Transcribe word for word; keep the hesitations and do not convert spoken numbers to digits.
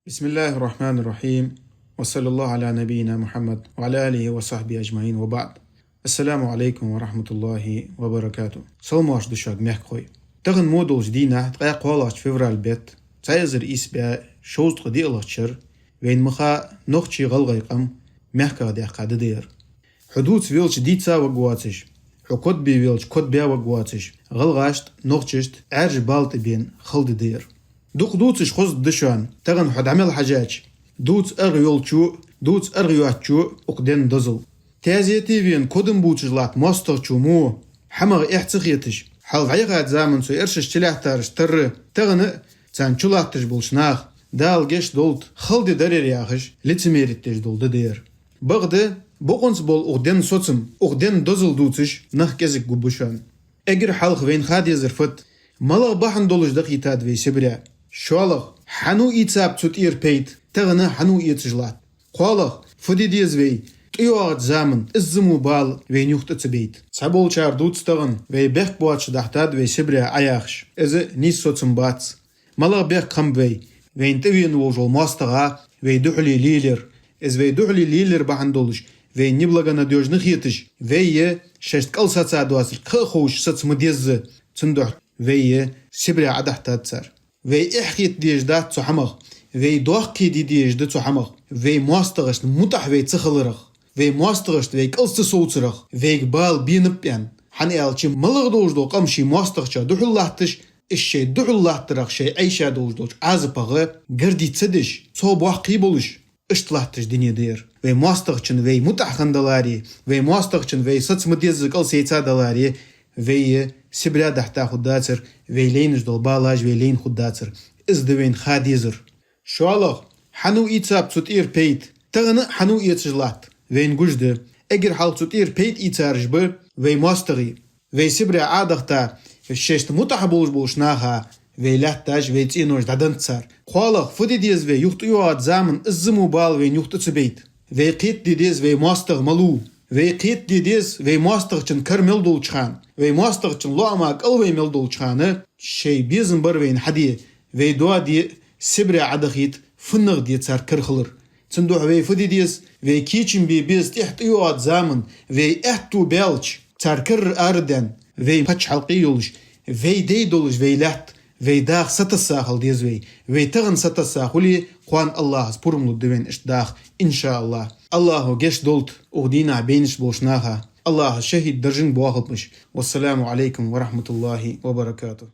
بسم الله الرحمن الرحيم. وصلى الله على نبينا محمد وعلى آله وصحبه أجمعين وبعد. السلام عليكم ورحمة الله وبركاته. Салам-моаршал да шуга, мехкахой. Тахан мо долча дийнахьа, ткъаь кхоалагӀча февраль бетта, цхьа эзар ийс бӀаь шовзткъа диълагӀча шера, вайна ма ха нохчий-гӀалгӀай къам мехках даьккха ди да ер. Хьо дувца велча дийца варгвоацаш, хьо код бе велча код баь варгвоацаш, гӀалгӀашта, нохчашта Ӏаьржа бала тӀабена хала ди да ер. Дукха дувцаш хоза да шоана, тахан хьо дӀа мел хьежача, дувца аргӀа йолчо, дувца аргӀа йоацачо укх ден дозал. Таьзете вена кодам бувцаш латта моастагӀчо мо, хӀамах эхь ца хеташ, хьалха дӀаяхача заман цу эршаш чулаьттараш тара, тахан а царна чулатташ болча наха, Дала гешт долда, хала ди дар ер яхаш, лицемерить деш дола ди да ер. Бакъда, бокъонца бола укх ден соцам, укх ден дозал дувцаш нах кӀезига гургба шоана. Эггара хьалха вайна ха дезар фуд, малагӀа бахьан долаш дахийтад вай Сибре? ШоллагӀа, хьан а ийцаб цу тӀера пайда, тахан а хьан а эцаш латт? КхоалагӀа, фу де деза вай, тӀайоагӀача заман иззамо бала вайна юха тӀа ца байта? Цхьаболчар дувц тахан, вай бехк боацаш дахьийтад вай Сибре Ӏа яхаш. Из нийса соцам бац. МалагӀа бехк хиннаб вай? Вайна тӀавена волаш вола моастагӀа вай духьале лелаяр. Из вай духьале лелаяр бахьан долаш, вай неблагонадёжно хеташ, вай шоашта кӀал саца доацар кхы а ховш саца ма дезза, цудухьа вай Сибре Ӏа дахьийтад цар. Вай эхь хета дезаш дац цу хӀамах, вай доккха де дезаш да цу хӀамах, вай моастагӀашта мутӀахь вай ца хиларах, вай моастагӀашта вай кӀалца ца совцарах, вайга бала бенаб аьнна. ХӀана аьлча, малагӀа долаш дола къам ший моастагӀчоа духьал латташ, уж шоай духьал латтарах шоай Ӏайша долаш долча Ӏазапах гордиться ца деш, цох боккхий болаш, иштта латташ дуне да ер. Вай моастагӀчун вай мутӀахь хиннадаларе, вай моастагӀчун вай саца ма дезза кӀал сайца даларе, вай Сибре дахьийтта хургдацар, вай лайнаш дола балаш вай лайна хургдацар. Из да вайна ха дезар. ШоллагӀа, хьан а ийцаб цу тӀера пайда, тахан а хьан а эцаш латт, вайна гуш да. Эггара хьалха цу тӀера пайда ийцараш ба вай моастагӀий. Вай Сибре Ӏа дахийта, шоашта мутӀахь болаш болча наха вай лаьтташ, вай цӀенош дӀаденнад цар. КхоалагӀа, фу де деза вай, юха тӀайоагӀача заман иззамо бала вайна юха тӀа ца байта? Вай кхета де деза вай моастагӀа малув. Вай кхета де деза вай моастагӀчун кара мел долча хана, вай моастагӀчун лоӀама кӀал вай мел долча хана, шоай безам бар вайна хьаде, вай доаде, Сибре Ӏа дахийта, фуннагӀа де цар кара хилар. Цудухьа вай фу де деза, вай кийчам бе беза тӀехьа тӀайоагӀача заман, вай аьттув баьлча, цар карара арадаьнна, вай паччахьалкхе йолаш, вай дай долаш вай лаьтта, вай даха сатасса хила деза вай. Вай тахан сатасса хуле, кхоана АллахӀа пурам лургда вайна иштта даха, иншааллахӀ. АллахӀа гешт долда укх дийнахьа бейнаш болча наха. АллахӀа шахӀида даржага боахалба уж. والسلام عليكم ورحمة الله وبركاته.